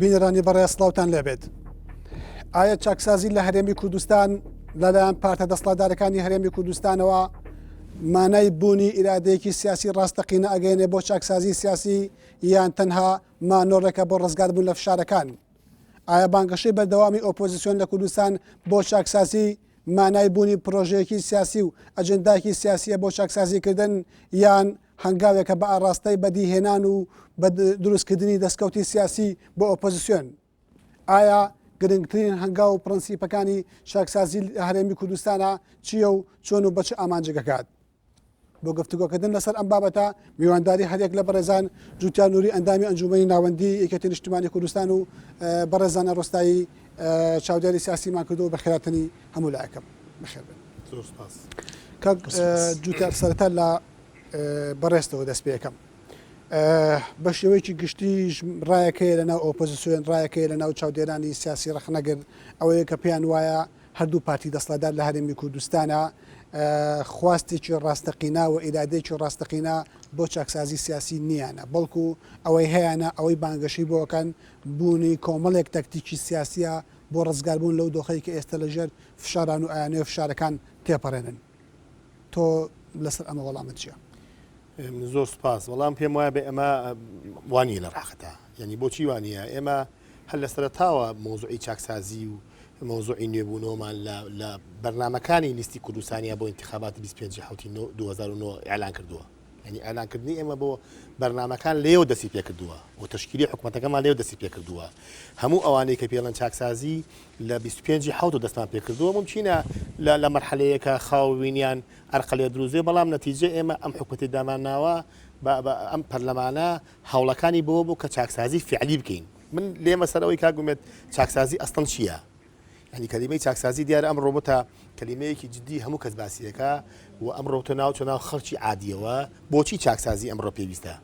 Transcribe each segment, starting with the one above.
بینەرانی بەڕێز سڵاوتان لێبێت. ئایا چاکسازی لە هەرێمی کوردستان لەلایەن پارتە دەسڵاتدارەکانی هەرێمی کوردستانەوە مانای بوونی ئیرادەیەکی سیاسی ڕاستەقینە ئەگەیەنێ بۆ چاکسازی سیاسی یان تەنها مانۆڕێکە بۆ ڕزگاربوون لە فشارەکان؟ ئایا بانگەشەی بەردەوامی ئۆپۆزیسیۆن لە کوردستان بۆ چاکسازی مانای بوونی پرۆژەیەکی سیاسی و ئەجێندایەکی سیاسیە بۆ چاکسازیکردن یان هەنگاوێکە بە ئاڕاستەی بەدیهێنان و بە دروستکردنی دەستکەوتی سیاسی بۆ ئۆپۆزیسیۆن؟ ئایا گرنگترین هەنگاو و پرەنسیپەکانی چاکسازی لە هەرێمی کوردستانە چییە و چۆن و بە چ ئامانجێک ئەکات؟ بۆ گفتوگۆکردن لەسەر ئەم بابەتە میوانداری هەریەک لە بەڕێزان جوتیار نوری ئەندامی ئەنجومەنی ناوەندی یەکێتی نیشتمانی کوردستان و بەڕێزانە ڕۆستایی چاودێری سیاسیمان کردو بە خێراتنی هەموو لایەکەم بەخێر بن. زۆر سپاس. کاک جوتیار سەرەتا لە بەڕێزتەوە دەست پێ ئەکەم. بە شێوەیەکی گشتیش ڕایەکەیە لەناو ئۆپۆزیسیۆن ڕایەکەیە لەناو چاودێرانی سیاسی ڕەخنەگر ئەوەیە کە پێیان وایە هەردوو پارتی دەسڵاتدار لە هەرێمی کوردستانا خواستێکی ڕاستەقینە و ئیرادەیەکی ڕاستەقینە بۆ چاکسازی سیاسی نییانە، بەڵکو ئەوەی هەیانە، ئەوەی بانگەشەی بۆ ئەکەن بوونی کۆمەڵێک تەکتیکی سیاسییە بۆ ڕزگاربوون لەو دۆخەی کە ئێستا لە ژێر فشاران و ئەیانەوێ فشارەکان تێپەڕێنن. تۆ لەسەر ئەمە وەڵامت چییە؟ زۆر سوپاس. وەڵام پێم وایە بێ ئەمە وانییە لە ڕاقەتا. یانی بۆچی وانییە؟ ئێمە هەر لە سەرەتاوە مەوزوعی چاکسازی و مەوزوعی نوێبوونەوەمان لە لە بەرنامەکانی لیستی کوردستانیا بۆ ئینتخاباتی 25 حوتی 2009 ئیعلان کردووە. یعنی ئیعلانکردنی ئێمە بۆ بەرنامەکان لێو دەستی پێکردووە و تەشکیلی حکومەتەکەمان لێو دەستی پێکردووە. هەموو ئەوانەی کە پێڵەن چاکسازی لە 25 حوت دەستمان پێکردووە ممکنە لە لە مەرحەلەیەکە خاوینیان ئەرقە لێ دروست بێ بەڵام نەتیجە ئێمە ئەم حکومەتی دامان ناوە بە ئەم پەرلەمانە هەوڵەکانی بەوە بوو کە چاکسازی فعلی بکەین من لێمە سەر ئەوەی کاک ئومێد چاکسازی ئەسڵەن چییە؟ یعنی کەلیمەی چاکسازی دیارە ئەم ڕۆبۆتە کەلیمەیەکی جدی هەموو کەس باسیەکە و ئەم ڕۆتە ناو چۆ ناو خەڵکی عادیەوە بۆچی چاکسازی ئەمڕۆ پێویستە؟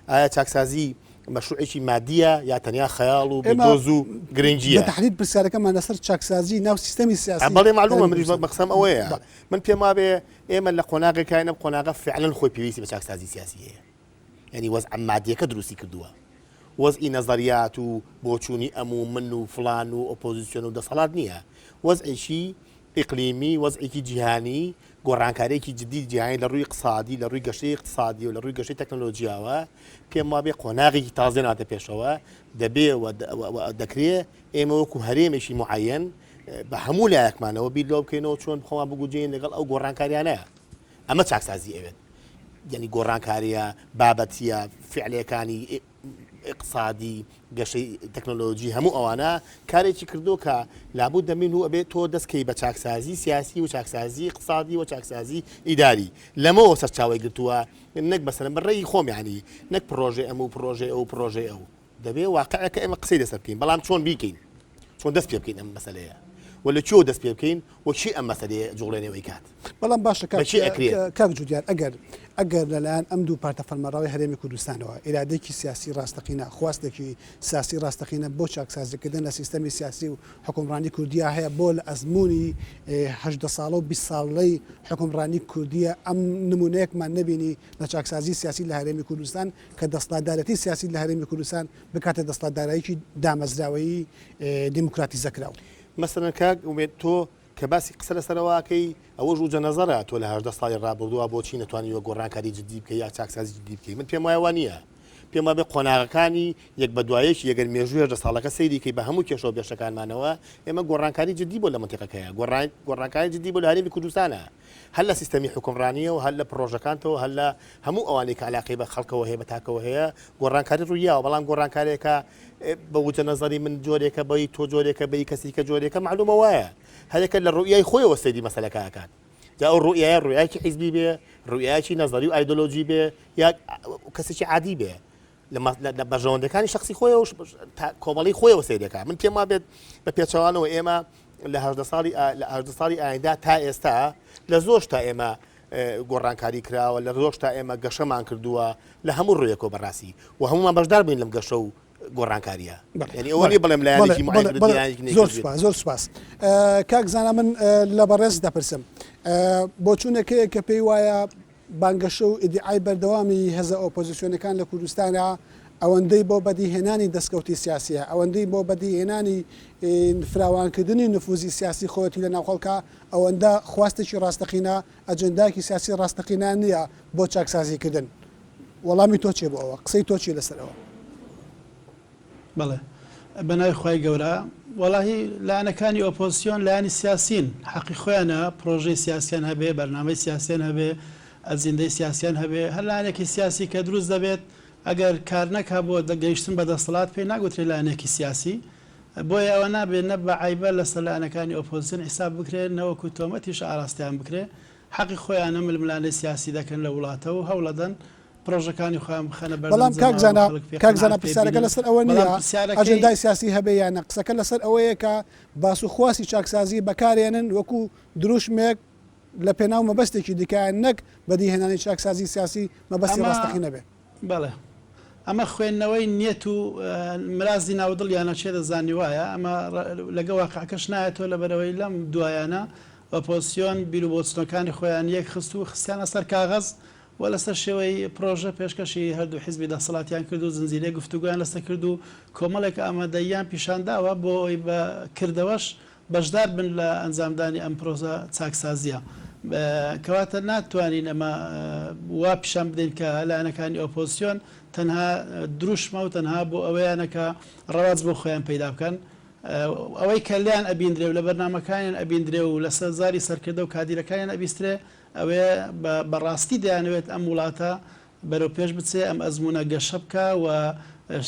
ئایا چاکسازی مەشروعێکی مادیە یا تەنیا خەیاڵ و بیردۆز و گرنگیە؟ بە تەحدید پرسیارەکەمان لەسەر چاکسازی ناو سیستەمی سیاسی بەڵێ معلومە منیش بەقسەم ئەوەیە من پێم وابێ ئێمە لە قۆناغێکاین ئەم قۆناغە فعلەن خۆی پێویستی بە چاکسازی سیاسی هەیە یعنی وەزعە مادیەکە دروستی کردووە وەزعی نەزەریات و بۆچوونی ئەم و من و فلان و ئۆپۆزیسیۆن و دەسەڵات نییە وەزعێکی ئیقلیمی وەزعێکی جیهانی گۆڕانکارییەکی جدی جیهانی لە ڕووی اقتصادی لە ڕووی گەشەی اقتصادی و لە ڕووی گەشەی تەکنەلۆجیاوە پێم وابێ قۆناغێکی تازە ناتە پێشەوە دەبێ و دەکرێ ئێمە وەکو هەرێمێکی معەن بە هەموو لایەکمانەوە بیر لەوە بکەینەوە چۆن خۆمان بگونجێین لەگەڵ ئەو گۆڕانکاریانە ئەمە چاکسازی ئەوێت یعنی گۆڕانکاریە بابەتیە فعلەکانی اقتصادی گەشەی تەکنۆلۆژی هەموو ئەوانە کارێکی کردو کە لابوو دەمین و ئەبێت تۆ دەستکەی بە چاکسازی سیاسی و چاکسازی اقتصادی و چاکسازی ئیداری لەمەوە سەرچاوی گرتووە نەک بەسەرم بە ڕەئی خۆم یعنی نەک پرۆژەی ئەم و پرۆژەی ئەو پرۆژەی ئەو دەبێ واقعەکە ئێمە قسەی لەسەر بکەین بەڵام چۆن بیکەین چۆن دەست پێ بکەین ئەم مەسەلەیە و لە کوێوە دەست پێ بکەین و کێ ئەم مەسەلەیە جوڵێنێ کات بەڵام باشە کاک بە کێ ئەکرێت؟ کاک جودیار ئەگەر ئەگەر لەلایەن ئەم دوو پارتە فەرمانڕەوای هەرێمی کوردستانەوە ئیرادەیەکی سیاسی ڕاستەقینە خواستێکی سیاسی ڕاستەقینە بۆ چاکسازیکردن لە سیستەمی سیاسی و حوکمڕانی کوردیا هەیە بۆ لە ئەزموونی 18 ساڵە و 20 ساڵەی حوکمڕانی کوردیە ئەم نمونەیەکمان نەبینی لە چاکسازی سیاسی لە هەرێمی کوردستان کە دەسڵاتدارێتی سیاسی لە هەرێمی کوردستان بکاتە دەسڵاتدارایەکی دامەزراوەیی دیموکراتیزەکراو. مەسەلەن کاک ئومێد تۆ کە باسی قسە لەسەرەوە ئەکەی ئەوەش وجە نەزەرە تۆ لە 18 ساڵی ڕابردووە بۆچی نەتوانیوە گۆڕانکاری جدی بکەی یا چاکسازی جدی بکەی من پێم وایە وا نییە پێم وابێ قۆناغەکانی یەک بە دوایەکی ئەگەر مێژووی 18 ساڵەکە سەیری کەی بە هەموو کێشە و بێشەکانمانەوە ئێمە گۆڕانکاری جدی بۆ لە مەنتیقەکەیە گۆڕانکاری جدی بۆ لە هەرێمی کوردستانە هەر لە سیستەمی حوکمڕانییەوە، هەر لە پڕۆژەکانتەوە، هەر لە هەموو ئەوانەی کە عەلاقەی بە خەڵکەوە هەیە، بە تاکەوە هەیە، گۆڕانکاری ڕوویاوە، بەڵام گۆڕانکارییەکە بە وجە نەزەری من جۆرێکە، بە ی تۆ جۆرێکە، بە ی کەسی کە جۆرێکە، مەعلومە وایە. هەرێکە لە ڕوئیای خۆیەوە سەیری مەسەلەکە ئەکات. جا ئەو ڕوئیایە ڕوئیایەکی حیزبی بێ، ڕوئیایەکی نەزەری و ئایدۆلۆژی بێ، یا کەسێکی عادی بێ. لە بەرژەوەندەکانی شخصی خۆیەوە کۆمەڵی خۆیەوە سەیرەکە من پێم وابێت بە پێچەوانەوە ئێمە لە هەدە ساڵی لە هەدە ساڵی ئایندا تا ئێستا لە زۆر تا ئێمە گۆڕانکاری کراوە لە زۆر تا ئێمە گەشەمان کردووە لە هەموو ڕوویەکەوە بەڕاستی و هەمومان بەشدار بووین لەم گەشە و گۆڕانکاریە یعنی ئەوە نیە بڵێم لایەنێکی زۆر سوپاس زۆر سوپاس کاک زانا من لە بەڕێز دەپرسم بۆچوونەکەیە کە پێی وایە بانگەشە و ئیدیعای بەردەوامی هێزە ئۆپۆزیسیۆنەکان لە کوردستانا. ئەوەندەی بۆ بەدیهێنانی دەستکەوتی سیاسییە، ئەوەندەی بۆ بەدیهێنانی فراوانکردنی نفوزی سیاسی خۆیەتی لەناو خەڵکا، ئەوەندە خواستێکی ڕاستەقینە، ئەجێندایەکی سیاسی ڕاستەقینە نییە بۆ چاکسازیکردن. وەڵامی تۆ چییە بۆ ئەوە؟ قسەی تۆ چییە لەسەر ئەوە؟ بەڵێ بەناوی خوای گەورە. وەڵاهی لایەنەکانی ئۆپۆزسیۆن لایەنی سیاسین، حەقی خۆیانە پرۆژەی سیاسیان هەبێ، بەرنامەی سیاسیان هەبێ، ئەجیندەی سیاسیان هەبێ، هەر لایەنێکی سیاسی کە دروست دەبێت ئەگەر کار نەکا بۆ گەیشتن بە دەسەڵات پێی ناگوترێ لایەنێکی سیاسی، بۆیە ئەوە نابێ نە بە عەیبە لەسەر لایەنەکانی ئۆپۆزسیۆن حیساب بکرێ نەوەکو تۆمەتیش ئاراستەیان بکرێ، حەقی خۆیانە ململانێی سیاسی دەکەن لە وڵاتە و هەوڵەدەن پرۆژەکانی خۆیان بخەنە بەردەم بەڵام کاک جەماوەر و زانا خەڵک پێ کاک زانا قەناعەت پێ پرسیارەکە بینن، لەسەر ئەوە بەڵام نییە پرسیارەکەی. ئەجێندای سیاسی هەبێ یان نا، قسەکە لەسەر ئەوەیە کە باس و خواسی چاکسازی بەکارێنن وەکو دروشمێک لە پێناو مەبەستێکی دیکە نەک بەدیهێنانی چاکسازی سیاسی مەبەستی ئەمە ڕاستەقینە بێ. بەڵێ ئەمە خوێندنەوەی نیەت و مرازی ناو دڵیانە کێ دەزانی وایە ئەمە لەگە واقعەکەش نایەتەوە لەبەرئەوەی لەم دوایانە ئۆپۆزسیۆن بیروبۆچونەکانی خۆیان یەک خست و خستیانە سەر کاغەز و لەسەر شێوەی پرۆژە پێشکەشی هەردوو حیزبی دەسەڵاتیان کرد و زنجیرەی گفتوگۆیان لەسەر کرد و کۆمەڵێک ئامادەییان پیشانداوە بۆ ئەوەی بە کردەوەش بەشدار بن لە ئەنجامدانی ئەم پرۆسە چاکسازییە. کەواتە ناتوانین ئەمە وا پیشان بدەین کە لایەنەکانی ئۆپۆزسیۆن تەنها دروشمە و تەنها بۆ ئەوەیانە کە ڕەواج بۆ خۆیان پەیدا بکەن. ئەوەی کە لێیان ئەبیندرێ و لە بەرنامەکانیان ئەبیندرێ و لەسەر زاری سەرکردە و کادیرەکانیان ئەبیسترێ ئەوەیە بە ڕاستی دەیانەوێت ئەم وڵاتە بەرەو پێش بچێ، ئەم ئەزموونە گەشە بکا و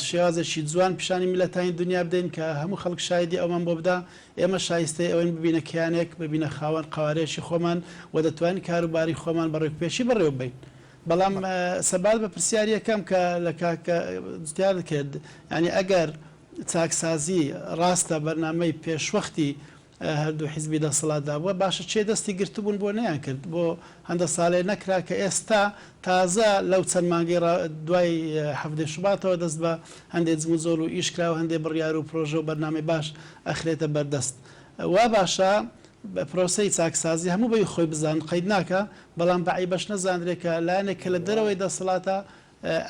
شێوازێکی جوان پیشانی میللەتانی دونیا بدەین کە هەموو خەڵک شایدی ئەومان بۆ بدا. ئێمە شایستەی ئەوەین ببینە کیانێک، ببینە خاوەن قەوارەیەکی خۆمان و دەتوانین کاروباری خۆمان بە ڕێکوپێکی بەڕێوە ببەین. بەڵام سەبارەت بە پرسیاری یەکەم کە لە کاک جوتیار کرد، یانی ئەگەر چاکسازی ڕاستە بەرنامەی پێشوەختی هەردوو حیزبی دەسەڵاتدا بووە باشە کێ دەستی گرتبوون بۆ نەیان کرد بۆ هەندە سالێ نەکرا کە ئێستا تازە لەو چەند مانگەی ڕا دوای حەڤدەی شوباتەوە دەست بە هەندێ جموجۆڵ و ئیش کرا و هەندێ بڕیار و پرۆژە و بەرنامەی باش ئەخرێتە بەردەست وا باشە پرۆسەی چاکسازی هەموو بەی خۆی بزانن قەید ناکا بەڵام بە عەیبەش نەزاندرێ کە لایەنێک کە لە دەرەوەی دەسەڵاتە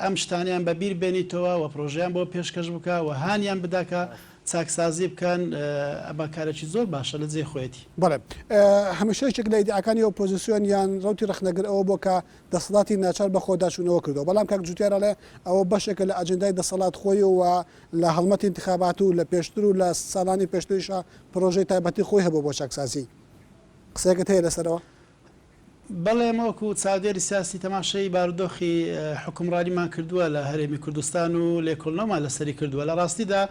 ئەم شتانەیان بە بیر بێنیتەوە و پرۆژەیان بۆ پێشکەش بکا و هانیان بدا کە چاکسازی بکەن، ئەمە کارێکی زۆر باشە لە جێی خۆیەتی. بەڵێ. هەمیشە یەکێک لە ئیدیعاکانی ئۆپۆزیسیۆن یان ڕەوتی ڕەخنەگر ئەوە بووە کە دەسەڵاتی ناچار بە خۆداچوونەوە کردووە. بەڵام کاک جوتیار ئەڵێ ئەوە بەشێکە لە ئەجێندای دەسەڵات خۆی و لە هەڵمەتی ئینتخابات و لە پێشتر و لە ساڵانی پێشتریشا پرۆژەی تایبەتی خۆی هەبووە بۆ چاکسازی. قسەیەکت هەیە لەسەرەوە؟ بەڵێ ئێمە وەکو چاودێری سیاسی تەماشای بارودۆخی حوکمڕانیمان کردووە لە هەرێمی کوردستان و لێکۆڵنەوەمان لەسەری کردووە. لە ڕاستیدا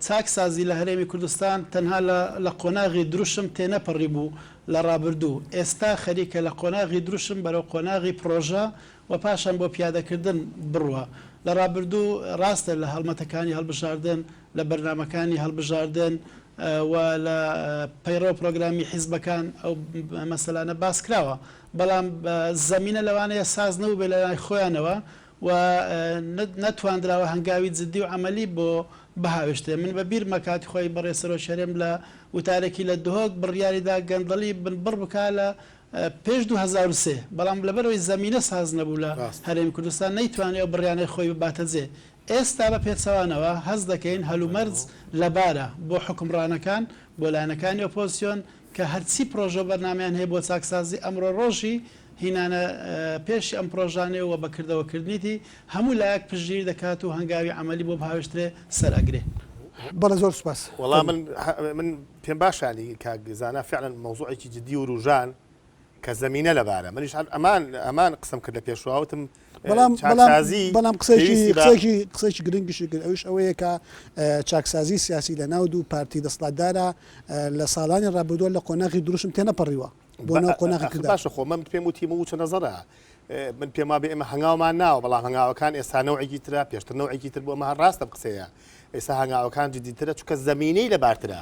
چاکسازی لە هەرێمی کوردستان تەنها لە قۆناغی دروشم تێنەپەڕیبوو لە ڕابردوو، ئێستا خەریکە لە قۆناغی دروشم بەرەو قۆناغی پڕۆژە و پاشان بۆ پیادەکردن بڕوا. لە ڕابردوو ڕاستە لە هەڵمەتەکانی هەڵبژاردن، لە بەرنامەکانی هەڵبژاردن و لە پەیڕەو پرۆگرامی حیزبەکان ئەو مەسەلانە باس کراوە، بەڵام زەمینە لەوانەیە ساز نەبووبێ لە لای خۆیانەوە و نەتواندراوە هەنگاوی جدی و عەمەلی بۆ بهاوێژترێ. من بە بیرمە کاتی خۆی بەڕێز سەرۆکی هەرێم لە وتارێکی لە دهۆک بڕیاری دا گەندەڵی بنبڕ بکا لە پێش 2003، بەڵام لەبەرئەوەی زەمینە ساز نەبوو لە هەرێمی کوردستان نەیتوانی ئەو بڕیانەی خۆی بباتە جێ. ئێستا بە پێچەوانەوە هەست دەکەین هەلومەرج لەبارە بۆ حوکمڕانەکان، بۆ لایەنەکانی ئۆپۆزسیۆن کە هەرچی پرۆژە و بەرنامەیان هەیە بۆ چاکسازی ئەمڕۆ ڕۆژی هینانە پێشی ئەم پرۆژانەیە و بە کردەوە کردنیتی هەموو لایەک پشتگیری دەکات و هەنگاوی عەمەلی بۆ بهاوێژترێ سەر ئەگرێ. بەڵێ زۆر سوپاس. وەڵا من من پێم باشە یانی کاک زانا فعلا مەوزوعێکی جدی وروژان کە زەمینە لەبارە منیش هەر ئەمان ئەمان قسەم کرد لە پێشوە وتم بەڵام چاکسازی بەڵام قسەیەکی پێویستی بە قسەیەکی قسەیەکی گرنگیشی کرد ئەویش ئەوەیە کە چاکسازی سیاسی لە ناو دوو پارتی دەسەڵاتدارە لە ساڵانی ڕابردووە لە قۆناغی دروشم تێنەپەڕیوە بۆ ناو قۆناغی ئەخر کردار. باشە خۆ من پێم وتی من وچە نەزەرە من پێم وابێ ئێمە هەنگاومان ناوە بەڵام هەنگاوەکان ئێستا نەوعێکی ترە پێشتر نەوعێکی تر بوو ئەمە هەر ڕاستە ئەم قسەیە ئێستا هەنگاوەکان جدیترە چونکە زەمینەی لەبارترە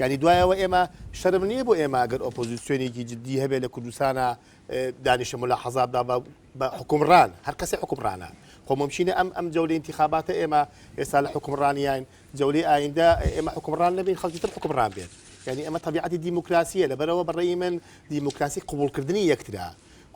یعنی دوایەوە ئێمە شەرم نییە بۆ ئێمە ئەگەر ئۆپۆزیسیۆنێکی جدی هەبێ لە کوردستانە دانیشە ملاحەزات دا بە حکومڕان هەر کەسێ حکومڕانە خۆ ممکنە ئەم ئەم جەولەی انتخاباتە ئێمە ئێستا لە حکومڕانیین جەولەی ئایندە ئێمە حکومڕان نەبین خەڵکی تر حکومڕان بێت یعنی ئەمە تەبیعەتی دیموکراسیە لەبەرەوە بەڕێی من دیموکراسی قبوڵکردنی یەکترە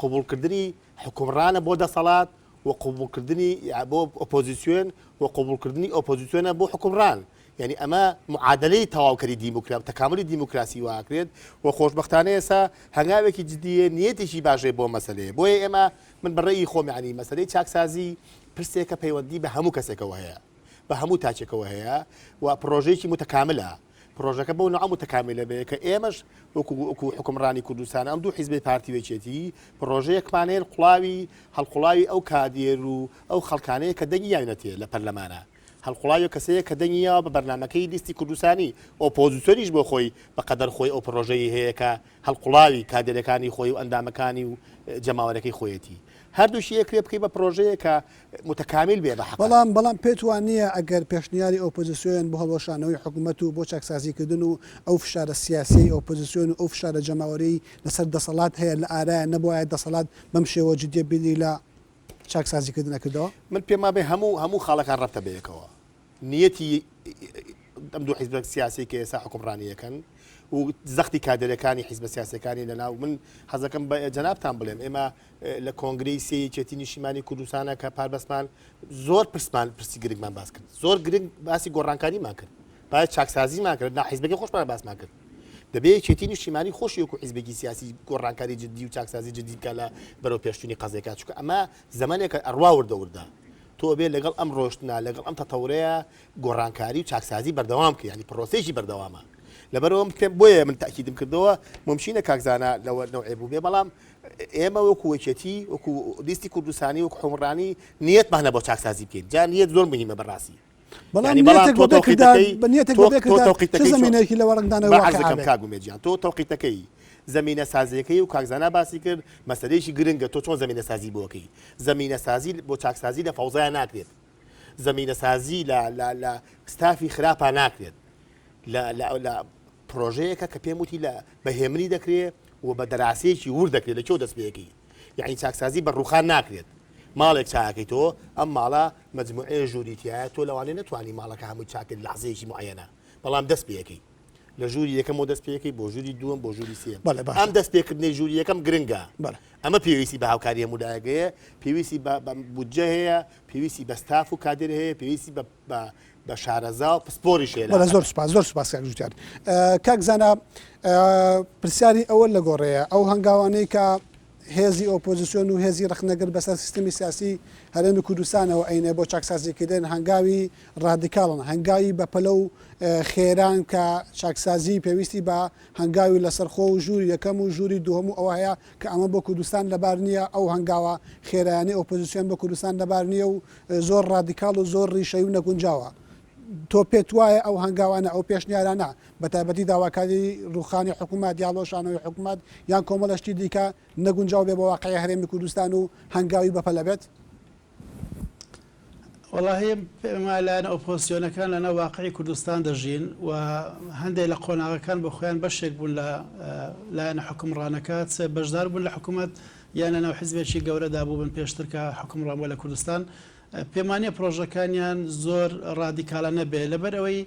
قبوڵکردنی حکومڕانە بۆ دەسەڵات. و قبوڵکردنی بۆ ئۆپۆزیسیۆن و قبوڵکردنی ئۆپۆزیسیۆنە بۆ حوکمڕان. یانی ئەمە معادەلەی تەواوکەری دیموکرا تەکاملی دیموکراسی واکرێت و خۆشبەختانە ئێستا هەنگاوێکی جدیە نیەتێکی باشەیە بۆ مەسەلەیە بۆیە ئێمە من بە ڕێی خۆم یانی مەسەلەی چاکسازی پرسێکە پەیوەندی بە هەموو کەسێکەوە هەیە بە هەموو تاکێکەوە هەیە و پڕۆژەیەکی متەکاملە پڕۆژەکە بەو نوعە متەکاملە بێ کە ئێمەش وەکو وەکو حوکمڕانی کوردستان ئەم دوو حیزبەی پارتی و یەکێتی پڕۆژەیەکمان هەیە قوڵاوی هەڵقوڵاوی ئەو کادێر و ئەو خەڵکانەیە کە دەنگی یاوینەتێ لە پەرلەمانە هەڵقوڵاوی ئەو کەسەیە کە دەنگی یاوە بە بەرنامەکەی لیستی کوردستانی، ئۆپۆزیسیۆنیش بۆ خۆی بە قەدەر خۆی ئەو پڕۆژەی هەیە کە هەڵقوڵاوی کادێرەکانی خۆی و ئەندامەکانی و جەماوەرەکەی خۆیەتی. هەردووشی ئەکرێ بکەی بە پڕۆژەیەک کە متکامل بێ بە حەقەت. بەڵام بەڵام پێت وا نییە ئەگەر پێشنیاری ئۆپۆزیسیۆن بۆ هەڵوەشانەوەی حکوومەت و بۆ چاکسازیکردن و ئەو فشارە سیاسییەی ئۆپۆزیسیۆن و ئەو فشارە جەماوەرییەی لەسەر دەسەڵات هەیە لە ئارایە نەبوایە دەسەڵات بەم شێوە جدییە بیری لە چاکسازیکردن ئەکردەوە؟ من پێم وابێ هەموو هەموو خاڵەکان ڕەبتە بەیەکەوە. نیەتی ئەم دوو حیزبە سیاسی کە ئێستا حوکمڕانی ئەکەن و زەختی کادێرەکانی حیزبە سیاسەکانی لە ناو من حەزەکەم بە جەنابتان بڵێم ئێمە لە کۆنگرەی سێ یەکێتی نیشتیمانی کوردستانە کە پاربەستمان زۆر پرسمان پرسی گرنگمان باس کرد زۆر گرنگ باسی گۆڕانکاریمان کرد باس چاکسازیمان کرد نا حیزبەکەی خۆشمان باسمان کرد دەبێ یەکێتی نیشتیمانی خۆشی وەکو حیزبێکی سیاسی گۆڕانکاری جدی و چاکسازی جدی بکە لە بەرەو پێشچوونی قەزیەکە چونکە ئەمە زەمەنێکە ئەڕوا وردە وردە تۆ بێ لەگەڵ ئەم ڕۆشتنا لەگەڵ ئەم تەتەورەیە گۆڕانکاری و چاکسازی بەردەوام بکە یعنی پرۆسەیەکی بەردەوامە لەبەرەوە پێم بۆیە من تاکیدم کردەوە ممشینە کاکزانە لەوە نەوعێ بوو بێ بەڵام ئێمە وەکو یەکێتی وەکو لیستی کوردستانی وەکو حومڕانی نیەتمانە بۆ چاکسازی بکەین جا نیەت زۆر مهمە بەڕاستی بەڵام نیەتێک بەبێ کردار بە نیەتێک بەبێ کردار چ زەمینەیەکی لەوە ڕەنگدانەوەی واقیع ئەبێ؟ کاک ئومێد گیان تۆ تەوقیتەکەی زەمینەسازیەکەی و کاک زانا باسی کرد مەسەلەیەکی گرنگە تۆ چۆن زەمینەسازی بۆ ئەکەی زەمینەسازی بۆ چاکسازی لە فەوزایا ناکرێت زەمینەسازی لە لە لە ستافی خراپا ناکرێت لە لە لە پرۆژەیەکە کە پێم وتی لە بە هێمنی دەکرێ و بە دەراسەیەکی ورد دەکرێت لە کوێ دەست پێ ئەکەی یعنی چاکسازی بە ڕوخان ناکرێت ماڵێک چاکەی تۆ ئەم ماڵە مەجموعەیە ژووری تیایە تۆ لەوانەیە نەتوانی ماڵەکە هەمووی چاک کەی لەحزەیەکی موعەیەنە بەڵام دەست پێ ئەکەی لە ژووری یەکەمەوە دەست پێ ئەکەی بۆ ژووری دووەم بۆ ژووری سێیەم بەڵێ باشە ئەم دەست پێکردنەی ژووری یەکەم گرنگە بەڵێ ئەمە پێویستی بە هاوکاری هەموو لایەک هەیە پێویستی بە بە بودجە هەیە پێویستی بە ستاف و کادر هەیە پێویستی بە بە بە شارەزا و پسپۆریش هەیە لە بەڵێ زۆر سوپاس زۆر سوپاس کاک جوتیار کاک زانا پرسیاری ئەوە لە گۆڕێیە ئەو هەنگاوانەی کە هێزی ئۆپۆزسیۆن و هێزی ڕەخنەگر بەسەر سیستمی سیاسی هەرێمی کوردستانەوە ئەینێ بۆ چاکسازیکردن هەنگاوی ڕادیکاڵن، هەنگاوی بەپەلە و خێران کە چاکسازی پێویستی بە هەنگاوی لەسەرخۆ و ژووری یەکەم و ژووری دووهەم و ئەوە هەیە کە ئەمە بۆ کوردستان لەبار نییە، ئەو هەنگاوە خێرایانەی ئۆپۆزسیۆن بۆ کوردستان لەبار نییە و زۆر ڕادیکاڵ و زۆر ڕیشەیی و نەگونجاوە. تۆ پێتوایە ئەو هەنگاوانە، ئەو پێشنیارانە، بەتایبەتی داواکاری ڕووخانی حکوومەت یا هەڵوەشانەوەی حکوومەت یان کۆمەڵە شتی دیکە نەگونجاو بێ بۆ واقعی هەرێمی کوردستان و هەنگاوی بەپەلە بێت؟ وەڵاهی پێم وایە لایەنە ئۆپۆزسیۆنەکان لەناو واقعی کوردستان دەژین و هەندێک لە قۆناغەکان بۆ خۆیان بەشێک بوون لە لایەنە حوکمڕانەکە، چ بەشدار بوون لە حکوومەت یان لەناو حیزبێکی گەورەدا بووبن پێشتر کە حوکمڕان بووە لە کوردستان. پێم وانیە پرۆژەکانیان زۆر ڕادیکالانە بێ لەبەر ئەوەی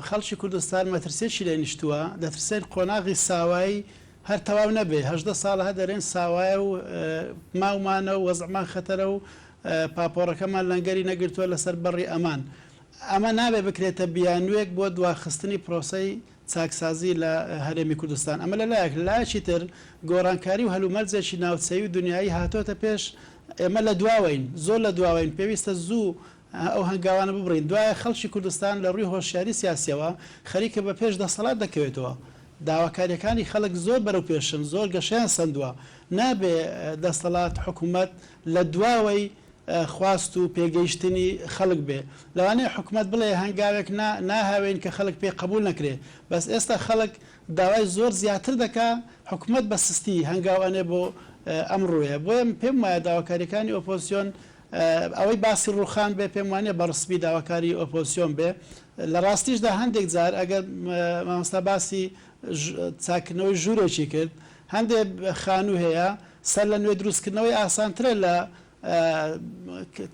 خەڵکی کوردستان مەترسیەکی لێ نیشتووە دەترسێن قۆناغی ساوایی هەر تەواو نەبێ 18 ساڵە هەر دەرێن ساوایە و ماومانە و وەزعمان خەتەرە و پاپۆڕەکەمان لەنگەری نەگرتووە لەسەر بەڕی ئەمان ئەمە نابێ بکرێتە بیانوێک بۆ دواخستنی پرۆسەی چاکسازی لە هەرێمی کوردستان. ئەمە لە لایەک، لە لایەکی تر گۆڕانکاری و هەلومەرجێکی ناوچەیی و دونیایی هاتۆتە پێش، ئێمە لە دواوەین، زۆر لە دواوەین، پێویستە زوو ئەو هەنگاوانە ببڕین. دوایە خەڵکی کوردستان لە ڕووی هۆشیاری سیاسییەوە خەریکە بە پێش دەسەڵات دەکەوێتەوە. داواکارییەکانی خەڵک زۆر بەرەو پێشن، زۆر گەشەیان سەندووە. نابێ دەسەڵات، حکومەت لە دواوەی خواست و پێگەیشتنی خەڵک بێ. لەوانەیە حکومەت بڵێ هەنگاوێک نا ناهاوێین کە خەڵک پێی قەبوول نەکرێ، بەس ئێستا خەڵک داوای زۆر زیاتر دەکا، حکومەت بە سستی هەنگاو ئەنێ بۆ ئەم ڕوویە. بۆیە من پێم وایە داواکارییەکانی ئۆپۆزسیۆن ئەوەی باسی ڕووخان بێ پێم وانیە بە ڕسمی داواکاری ئۆپۆزسیۆن بێ. لە ڕاستیشدا هەندێک جار ئەگەر مامۆستا باسی چاککردنەوەی ژوورێکی کرد، هەندێ خانوو هەیە سەر لە نوێ دروستکردنەوەی ئاسانترە لە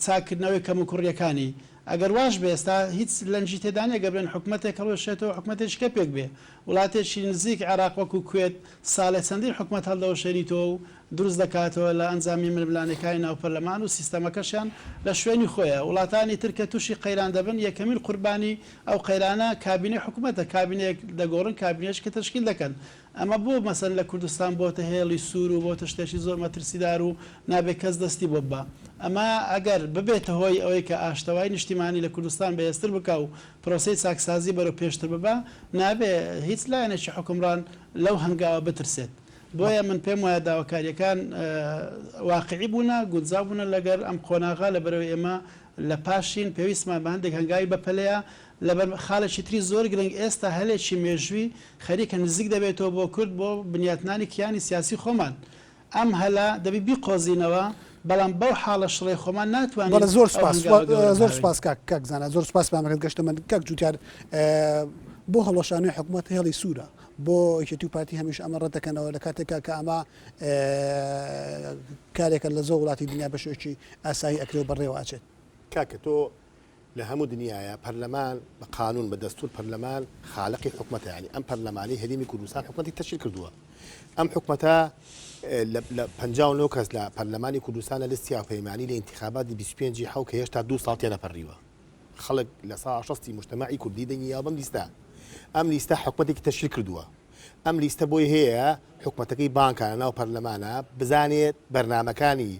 چاککردنەوەی کەموکوڕییەکانی. ئەگەر واش بێ ئێستا هیچ لەنجی تێدا نیە گەر بڵێن حکومەتێک هەڵوەشێتەوە حکومەتێکی کە پێک بێ. وڵاتێکی نزیک عێراق وەکو کوێت ساڵێ چەندین حکومەت هەڵدەوەشێنیتەوە و دروست دەکاتەوە لە ئەنجامی ململانێکانی ناو پەرلەمان و سیستەمەکەشیان لە شوێنی خۆیە. وڵاتانی تر کە توشی قەیران دەبن یەکەمین قوربانی ئەو قەیرانە کابینەی حکومەتە، کابینەیەک دەگۆڕن کابینەیەکی کە تەشکیل دەکەن. ئەمە بۆ مەسەلەن لە کوردستان بۆتە هێڵی سوور و بۆتە شتێکی زۆر مەترسیدار و نابێ کەس دەستی بۆ ببا. ئەمە ئەگەر ببێتە هۆی ئەوەی کە ئاشتەوایی نیشتیمانی لە کوردستان بەهێزتر بکا و پرۆسەی چاکسازی بەرەو پێشتر ببا، نابێ هیچ لایەنێکی حوکمڕان لەو هەنگاوە بترسێت. بۆیە من پێم وایە داواکارییەکان واقیعی بوونە، گونجاو بوونە لەگەر ئەم قۆناغە، لەبەرئەوەی ئێمە لە پاشین، پێویستمان بە هەندێک هەنگاوی بەپەلەیە. لەبەر خاڵێکی تری زۆر گرنگ، ئێستا هەلێکی مێژووی خەریکە نزیک دەبێتەوە بۆ کورد بۆ بنیاتنانی کیانی سیاسی خۆمان. ئەم هەلە دەبی بیقۆزینەوە، بەڵام بەو حاڵە شڵەی خۆمان ناتوانین بەڵێ زۆر ئەو سوپاس هەنگاوە گەورە زۆر بهاوێین. سوپاس کاک کاک زانا زۆر سوپاس پامەکەت گەشتە من کاک جوتیار بۆ هەڵوەشانەوەی حکوومەت هێڵی سوورە بۆ یەکێتی و پارتی هەمیشە ئەمە ڕەت دەکەنەوە لە کاتێکا کە ئەمە کارێکە لە زۆر وڵاتی دنیا بە شێوەیەکی ئاسایی ئەکرێ و بەڕێوە ئەچێت. کاکە تۆ لە هەموو دنیایا پەرلەمان بە قانون بە دەستور پەرلەمان خالقی حکومەتە یانی ئەم پەرلەمانەی هەرێمی کوردستان حکومەتی تەشکیل کردووە ئەم حکومەتە لە 59 کەس لە پەرلەمانی کوردستان لە لیستی هاوپەیمانی لە ئینتخاباتی 25 حەو کە هێشتا دوو ساڵ تێنەپەڕیوە خەڵک لە سا شەستی مجتەمەعی کوردی دەنگی یاوە بەم لیستە ئەم لیستە حکومەتێکی تەشکیل کردووە ئەم لیستە بۆی هەیە حکومەتەکەی بانکە لە ناو پەرلەمانە بزانێت بەرنامەکانی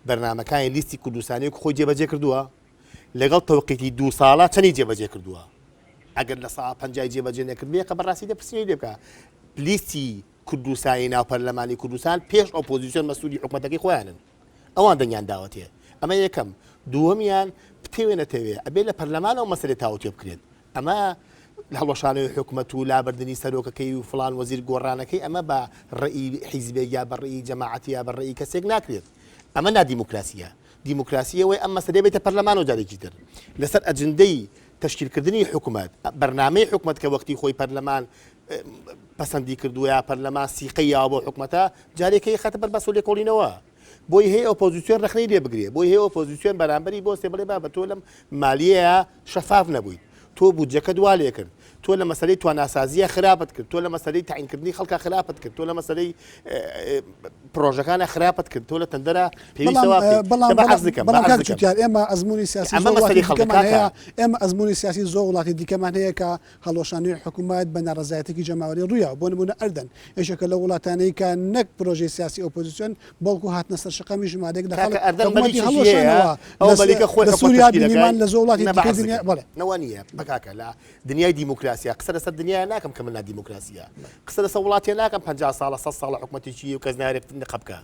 بەرنامەکانی لیستی کوردستانی وەکو خۆی جێبەجێ کردووە لەگەڵ تەوقیتی دوو ساڵە چەنی جێبەجێ کردووە ئەگەر لە سا پەنجای جێبەجێ نەکردبێ کە بەڕاستی دەپرسینەوەی لێ بکە لیستی کوردستانی ناو پەرلەمانی کوردستان پێش ئۆپۆزیسیۆن مەسوولی حکومەتەکەی خۆیانن ئەوان دەنگیان داوەتێ ئەمە یەکەم دووەمیان بتەوێ نەتەوێ ئەبێ لە پەرلەمان ئەو مەسەلەی تاوتوێ بکرێت ئەمە هەڵوەشانەوەی حکومەت و لابردنی سەرۆکەکەی و فڵان وەزیر گۆڕانەکەی ئەمە بە ڕێی حیزبێک یا بە ڕێی جەماعەتی یا بە ڕێی کەسێک ناکرێت ئەمە نادیموکراسیە دیموکراسی ئەوەی ئەم مەسەلەیە بێتە پەرلەمانەوە جارێکی تر لەسەر ئەجندەی تەشکیلکردنی حکومەت بەرنامەی حکومەت کە وەختی خۆی پەرلەمان پەسەندی کردووە یا پەرلەمان سیقەی یاوە بۆ حکومەتە جارێکەی خەتە بەر باس و لێکۆڵینەوە بۆی هەیە ئۆپۆزیسیۆن ڕەخنەی لێ بگرێ بۆی هەیە ئۆپۆزیسیۆن بەرامبەری بۆستێ بڵێ بابە تۆ لەم مالیەیە شەفاف نەبوویت تۆ بودجەکەت وا لێ کرد تۆ لە مەسەلەی تواناسازیە خراپت کرد تۆ لە مەسەلەی تەعینکردنی خەڵکە خراپت کرد تۆ لە مەسەلەی پرۆژەکانە خراپت کرد تۆ لە تەندەرە پێویستە وا بکەیت بەڵام دە بە عەرز دەکەم بە بەڵام عەرز کاک دەکەم جوتیار ئێمە ئەزموونی سیاسی ئەمە زۆر وڵاتی مەسەلەی خەڵکە دیکەمان کاکە هەیە ئێمە ئەزموونی سیاسی زۆر وڵاتی دیکەمان هەیە کە هەڵوەشاندنەوەی حکوومەت بە ناڕەزایەتیی جەماوەری ڕوویاوە بۆ نموونە ئەردەن یەکێکە لەو وڵاتانەی کە نەک پرۆژەی سیاسی ئۆپۆزیسیۆن بەڵکو هاتنە سەر شەقامی ژمارەیەک لە کاکە خەڵک ئەردەن حکوومەتی مەلیکێکی هەیە هەڵوەشانەوە ئەو لە مەلیکە خۆی لە حکومەت سووریا تەشکیل بینیمان ئەکای لە زۆر وڵاتی نە بە دیکەی عەرز دنیا دەکەم بەڵێ. نە وا نییە بە کاکە لە دنیای دیموکراسیە قسە لەسەر دنیایە ناکەم کە من نادیموکراسیە قسە لەسەر وڵاتێ ناکەم 50 ساڵە 100 ساڵە حکومەتێکی هەیە و کەس نایەوێت نقە بکا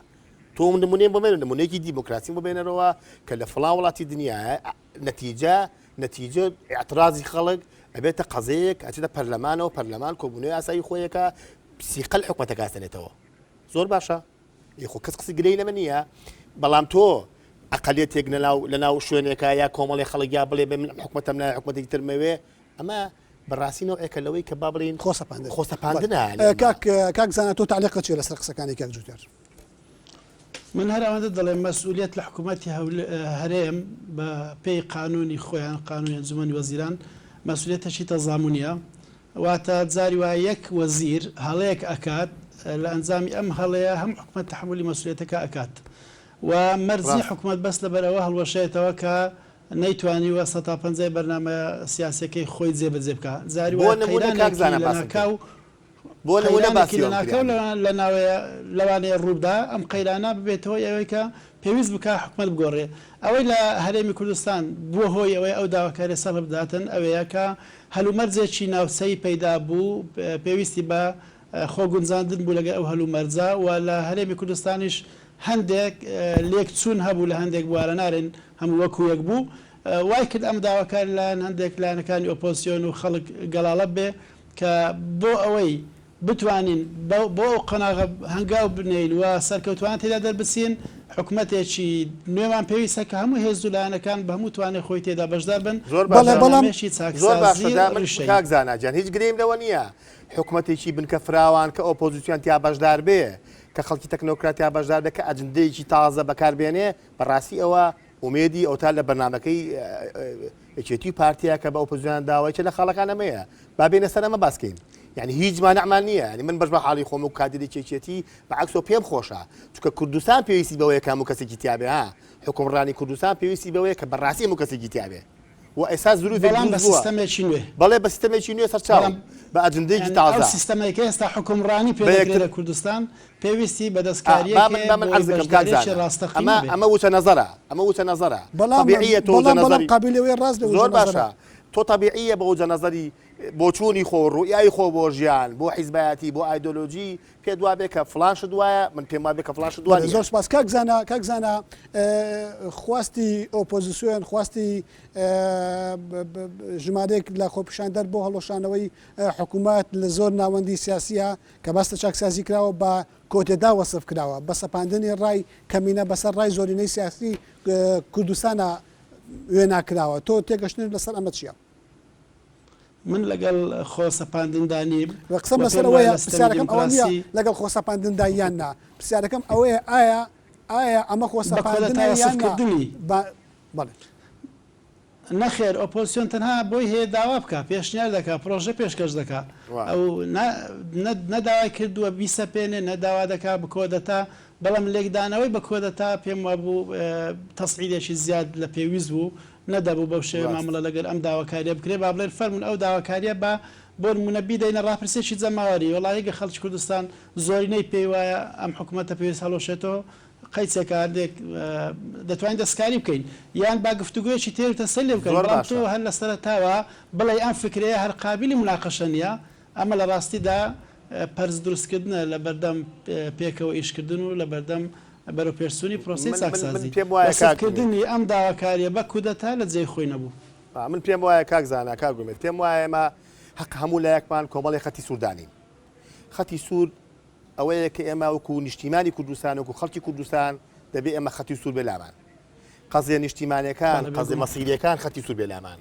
تۆ نمونەیەم بۆ مێنە نمونەیەکی دیموکراسیم بۆ بێنەرەوە کە لە فڵان وڵاتی دنیایە نەتیجە نەتیجە اعترازی خەڵک ئەبێتە قەزەیەک ئەچێتە پەرلەمانەوە پەرلەمان کۆبوونەوەی ئاسایی خۆیەکە سیقەل حکومەتەکە ئەسەنێتەوە زۆر باشە ئی خۆ کەس قسەی گلەی لەمە نییە بەڵام تۆ ئەقلیەتێک لەناو لەناو شوێنێکە یا کۆمەڵی خەڵک یا بڵێ بێ من حکومەتەم نایە حکومەتێکی ترمەوێ ئەمە بەڕاستی نەوعێکە لەوەی کە با بڵێین خۆسەپاندن خۆسەپاندنە یانی ئەمە. کاک کاک زانا تۆ تەعلیقت چیە لەسەر قسەکانی کاک جوتیار؟ من هەر ئەوەندە دەڵێم مەسئولیەت لە حکوومەتی هەرێم بە پێی قانوونی خۆیان قانوونی ئەنجومەنی وەزیران مەسئولیەتێکی تەزامونیە واتە جاری وایە یەک وەزیر هەڵەیەک ئەکات لە ئەنجامی ئەم هەڵەیە هەم حکومەت تەحەمولی مەسئولیەتەکە ئەکات و مەرج نیە ڕاستە. حکومەت بەس لەبەر ئەوە هەڵوەشێتەوە کە نەیتوانیوە سەتا پەنجای بەرنامە سیاسیەکەی خۆی جێبەجێ بکا جاری بۆ وایە نموونە کاک قەیرانێکی زانا باسم کرد. لەناکاو بۆ نموونە قەیرانێکی باسی ئەوەم لەناکاو کرد یانی. لەناوەیە لەوانەیە ڕووبدا ئەم قەیرانە ببێتە هۆی ئەوەی کە پێویست بکا حکومەت بگۆڕێ. ئەوەی لە هەرێمی کوردستان بووە هۆی ئەوەی ئەو داواکاریە سەرهەڵبداتن ئەوەیە کە هەلومەرجێکی ناوچەیی پەیدا بوو پێویستی بە خۆ گونجاندن بوو لەگەل ئەو هەلومەرجە و لە هەرێمی کوردستانیش هەندێک لێکچوون هەبوو لە هەندێک بوارە نارێن هەموو وەکو یەک بوو وای کرد ئەم داواکاری لایەن هەندێک لایەنەکانی ئۆپۆزسیۆن و خەڵک گەڵاڵە بێ کە بۆ ئەوەی بتوانین بۆ ئەو قۆناغە هەنگاو بنێین و سەرکەوتوانە تێدا دەربچین، حکومەتێکی نوێمان پێویستە کە هەموو هێز و لایەنەکان بە هەموو توانای خۆی تێدا بەشدار بن زۆر بە باشە بەڵێ بەڵام بەرنامەیەکی زۆر باشە چاکسازی دا من ڕیشەیی. کاک زانا گیان هیچ گرێیم لەوە نییە حکومەتێکی بنکە فراوان کە ئۆپۆزیسیۆن تیا بەشدار بێ کە خەڵکی تەکنۆکرات تیا بەشدار بێ کە ئەجندەیەکی تازە بەکار بێنێ بەڕاستی ئەوە. ئومێدی ئەوتا لە بەرنامەکەی یەکێتی و پارتیە کە بە ئۆپۆزیسیۆنیان داوە یەکێ لە خاڵەکان ئەمەیە با بێینە سەر ئەمە باس کەین یعنی هیچ مانعمان نییە یعنی من بەش بە حاڵی خۆم و کادرێکی یەکێتی بە عەکسەوە پێم خۆشە چونکە کوردستان پێویستی بەوەیە کە هەموو کەسێکی تیابێ ها حکومڕانی کوردستان پێویستی بەوەیە کە بەڕاستی هەموو کەسێکی تیابێ و ئێستا زروفێک بەڵام بە دروست بووە سیستەمێکی نوێ. بەڵێ بە سیستەمێکی نوێ سەرچاو بەڵام بە ئەجندەیەکی یانی ئەو تازە سیستەمەی کە ئێستا حوکمڕانی پێ بە دەکرێ یەکتر لە کوردستان پێویستی بە ئا با دەستکارییەک من هەیە با من بۆی عەرز بکەم کاک بەشدارییەکی زانا ڕاستەقینە ئەمە بێ. ئەمە وچە نەزەرە ئەمە وچە نەزەرە بەڵام تەبیعیە تۆ وجە بەڵام بەڵام نەزەری قابیلی ئەوەیە ڕاست بێ وجە زۆر نەزەرە. باشە تۆ تەبیعیە بە وجە نەزەری بۆچوونی خۆ ڕوئیای خۆ بۆ ژیان بۆ حیزبایەتی بۆ ئایدۆلۆجی پێت وابێ کە فڵان شت وایە من پێم وابێ کە فڵان شت وا بەڵێ نییە. زۆر سوپاس کاک زانا کاک زانا خواستی ئۆپۆزیسیۆن خواستی ژمارەیەک لە خۆپیشاندەر بۆ هەڵوەشانەوەی حکوومەت لە زۆر ناوەندی سیاسیە کە باس لە چاکسازی کراوە بە کۆتێدا وەسف کراوە بە سەپاندنی ڕای کەمینە بەسەر ڕای زۆرینەی سیاسی کوردستانە وێنا کراوە تۆ تێگەشتنت لەسەر ئەمە چییە؟ من لەگەڵ خۆ سەپاندندا نیم وە قسەم و لەسەر پێم وایە ئەوەیە لە ستەمی پرسیارەکەم ئەوە نییە دیموکراسی لەگەڵ خۆسەپاندندا یان نا پرسیارەکەم ئەوەیە ئایا ئایا ئەمە بە خۆسەپاندنە کۆدەتا یان نا وەسفکردنی. با بەڵێ. نەخێر ئۆپۆزسیۆن تەنها بۆی هەیە داوا بکا، پێشنیار دەکا، پرۆژە پێشکەش دەکا. ئەو نە نە نە داوای کردووە بیسەپێنێ، نە داوا دەکا بکۆدەتا، بەڵام لێکدانەوەی بە کۆدەتا پێم وابوو تەسعیدێکی زیاد لە پێویست بوو، نەدەبوو بەو شێوەیە مامەڵە لەگەل ئەم داواکاریە بکرێ، با بڵێن فەرموون ئەو داواکاریە با بۆ نموونە بیدەینە ڕاپرسیەکی جەماوەری، وەڵاهی گەر خەڵکی کوردستان زۆرینەی پێی وایە ئەم حکومەتە پێویست هەڵوەشێتەوە قەیچێکە هەندێک دەتوانین دەستکاری بکەین یان با گفتوگۆیەکی تێر و تەسەل لێ بکەن، زۆر بەڵام تۆ باشە. هەر لە سەرەتاوە بڵێی ئەم فکرەیە هەر قابیلی موناقەشە نیە، ئەمە لە ڕاستیدا پەرس دروستکردنە لە بەردەم پێکەوە ئیشکردن و لە بەردەم بەرەوپێشچوونی پرۆسەی من من من چاکسازی. پێم وایە کاک ئومێد. وەسفکردنی ئەم داواکارییە بە کودەتا لە جێی خۆی نەبوو. من پێم وایە کاک زانا، کاک ئومێد، پێم وایە ئێمە هەقە هەموو لایەکمان کۆمەڵێ خەتی سوور دانێین. خەتی سوور ئەوەیە کە ئێمە وەکوو نیشتیمانی کوردستان، وەکوو خەڵکی کوردستان دەبێ ئێمە خەتی سوور بێ لامان. قەزیە نیشتیمانیەکان، بەڵێ قەزیە بێگومان. مەسیریەکان خەتی سوور بێ لامان.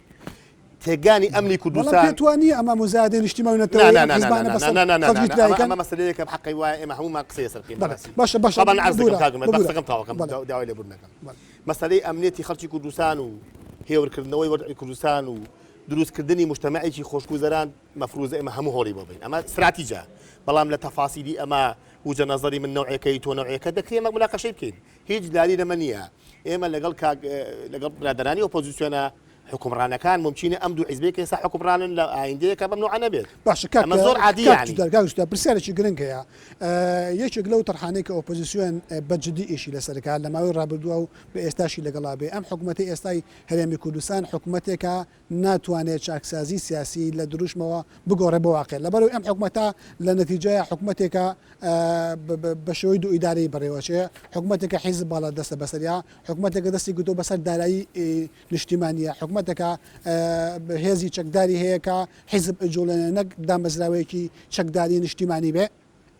تێگانی ئەمنی بەڵام کوردستان. پێت وا نییە ئەمە موزایەدەی نیشتیمان و نا نەتەوەیی نا ئەم نا نا حیزبانە نا بەسەر نا نا نا خەڵکی نا ترا ئەمە ئەیکەن؟ ئەمە مەسەلەیەکە حەقی وایە ئێمە هەموومان قسەی لەسەر بکەین بەڵێ بەڕاستی. باشە باشە طبعا عەرز دەکەم ببورە کاک ئومێد با ببورە قسەکەم تەواو کەم بەڵێ داوای لێبوردن دەکەم. بەڵێ. مەسەلەی ئەمنیەتی خەڵکی کوردستان و هێورکردنەوەی وەزعی کوردستان و دروستکردنی موجتەمەعێکی خۆشگوزەران مەفروزە ئێمە هەموو هەوڵی بۆ بەین ئەمە ستراتیجە بەڵام لە تەفاسیلی ئەمە وجە نەزەری من نەوعێکەی تۆ نەوعێکە دەکرێ ئێمە موناقەشەی بکەین هیچ لاری لەمە نییە ئێمە لەگەڵ کاک لەگەڵ برادەرانی ئۆپۆزیسیۆنە حوکمڕانەکان مومکینە ئەم دوو حیزبەی کە ئێستا حوکمڕانن لە ئایندەیەکا بەم نەوعە نەبێت باشە کاک ئەمە زۆر عادیە کاک یانی. جودار کاک جودار پرسیارێکی گرنگ هەیە یەکێک لەو تەرحانەی کە ئۆپۆزیسیۆن بە جدی ئیشی لەسەر دەکات لە ماوەی ڕابردووە و بە ئێستاشی لەگەڵا بێ ئەم حکومەتەی ئێستای هەرێمی کوردستان حکومەتێکە ناتوانێت چاکسازی سیاسی لە دروشمەوە بگۆڕێ بۆ واقع لەبەرئەوەی ئەم حکومەتە لە نەتیجەیا حکومەتێکە بە شێوەی دوو ئیدارەیی بەڕێوەچێ حکومەتێکە حیزب باڵا دەستە بەسەریا حکومەتێکە دەستی گرتووە بەسەر دارایی نیشتیمانیە حکومەتێکە هێزی چەکداری هەیە کە حیزب ئەجوڵێنێ نەک دامەزراوەیەکی چەکداری نیشتیمانی بێ.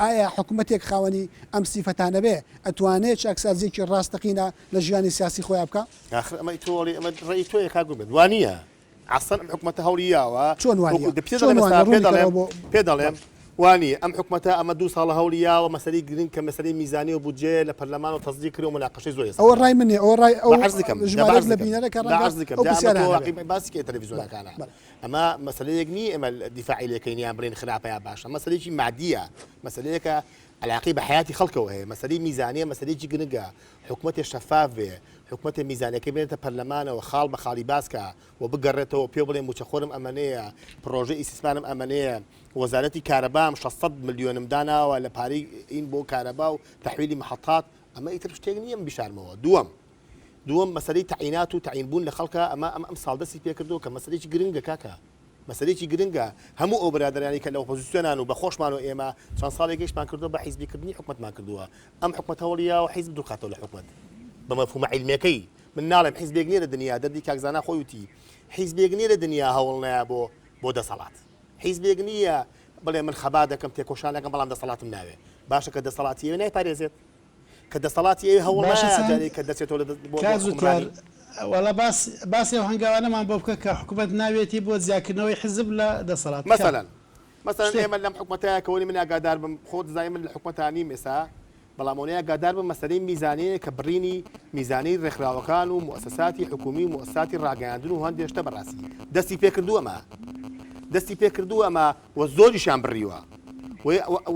ئایا حکومەتێک خاوەنی ئەم سیفەتانە بێ ئەتوانێ چاکسازیەکی ڕاستەقینە لە ژیانی سیاسی خۆیا بکا؟ ئاخر ئەمە تۆ ئەڵێی ئەمە ڕەئی تۆیە کاک ئومێد وا نییە عەسڵەن ئەم حکومەتە هەوڵی یاوە چۆن وا وەکو نییە؟ دە پێ چۆن دەڵێم وا ئێستا نییە؟ پێ ڕوونی دەڵێم کەرەوە بۆ پێ دەڵێم بەڵێ. وا نییە ئەم حکومەتە ئەمە دوو ساڵە هەوڵی یاوە مەسەلەی گرنگ کە مەسەلەی میزانیە و بودجەیە لە پەرلەمان و تەسدیق کرێ و موناقەشەی زۆر لەسەر ئەوە کرا ڕای من نییە ئەوە ڕای ئەو با عەرز دەکەم دە با ژمارەیەک عەرز لە دەکەم بینەرە کە با ڕەنگە عەرز دەکەم ئەو جا ئەمە تۆ پرسیارانە بێ. واقعی باسی کەی بەڵێ تەلەفزیۆنەکانە بەڵێ. ئەمە مەسەلەیەک نییە ئێمە دیفاعی لێ کەین یان بڵێین خراپە یا باشە مەسەلەیەکی مادییە مەسەلەیەکە عەلاقەی بە حەیاتی خەڵکەوە هەیە، مەسەلەی میزانیە مەسەلەیەکی گرنگە، حکومەتێ شەفاف بێ، حکومەتێ میزانیەکەی بێنێتە پەرلەمانەوە خاڵ بە خاڵی باس کا و بگەڕێتەوە پێ بڵێ موچەخۆرم ئەمەنەیە، پڕۆژەی ئیستیسمارم ئەمەنەیە، وەزارەتی کارەبام 600 ملیۆنم داناوە لە پارەی ئین بۆ کارەبا و تەحویلی محەتات، ئەمە ئیتر شتێک نییە من بیشارمەوە. دووەم، دووەم مەسەلەی تەعینات و تەعین بوون لە خەڵکە ئەمە ئەم ئەمساڵ دەستی پێکردووە کە مەسەلەیەکی گرنگە کاکە. مەسەلەیەکی گرنگە، هەموو ئەو برادەرانەی کە لە ئۆپۆزیسیۆنان و بە خۆشمان و ئێمە چەند ساڵێک ئیشمان کردووە بە حیزبی کردنی حکومەتمان کردووە، ئەم حکومەتە هەوڵی یاوە حیزب دوورخاتەوە لە حکومەت بە مەفهومە عیلمیەکەی، من ناڵێم حیزبێک نییە لە دنیا، دەردی کاک زانا خۆی وتی حیزبێک نییە لە دنیا هەوڵ نەیا بۆ بۆ دەسەڵات، حیزبێک نییە بڵێ من خەبات دەکەم تێکۆشان دەکەم بەڵام دەسەڵاتم ناوێ، باشە کە دەسەڵاتی ئەوێ نایپارێزێت. کە دەسەڵاتی ئەوێ هەوڵ باشە نایە چەند جارێ کە دەچێتەوە لە دەست بۆ بۆ کاک جوتیار حوکمڕانی. وەڵا باس باسی ئەو هەنگاوانەمان بۆ بکە کە حکومەت ناویەتی بۆ جیاکردنەوەی حزب لە دەسەڵات کە مەسەلەن مەسەلەن شتێک ئێمە لەم حکومەتایە کە وەلی من ئاگادار بم خۆت دەزانی من لە حکومەتا نیم ئێستا. بەڵام ئەوەی ئاگادار بن مەسەلەی میزانیەیە کە بڕینی میزانیەی ڕێکخراوەکان و موئەسەساتی حکومی و موئەسەساتی ڕاگەیاندن و هەندێ شتە بەڕاستی دەستی پێکردووە ئەمە دەستی پێکردووە ئەمە و زۆریشیان بڕیوە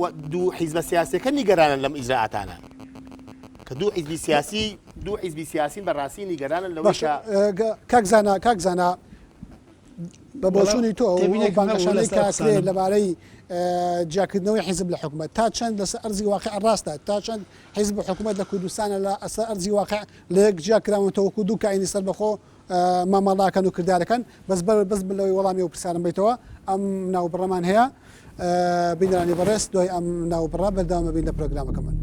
و دوو حیزبە سیاسیەکە نیگەرانن لەم ئیجرائاتانە کە دوو حیزبی سیاسی دوو حیزبی سیاسین بەڕاستی نیگەرانن لەوەی کە کاک زانا کاک زانا بە بۆچوونی تۆ ئەو بانگەشانەی کە ئەکرێ لەبارەی جیاکردنەوەی حیزب لە حکومەت تا چەند لەسەر ئەرزی واقع ڕاستە تا چەند حیزب و حکومەت لە کوردستانە لە ئەسەر ئەرزی واقع لە یەک جیا کراونەتەوە وەکو دوو کائینی سەربەخۆ مامەڵاکەن و کردارەکەن بەس بەر بەس بن لەوەی وەڵامی ئەو پرسیارم بیتەوە ئەم ناوبڕەمان هەیە بینەرانی بەڕێز دوای ئەم ناوبڕە بەردەوام ئەبین لە پرۆگرامەکەمان.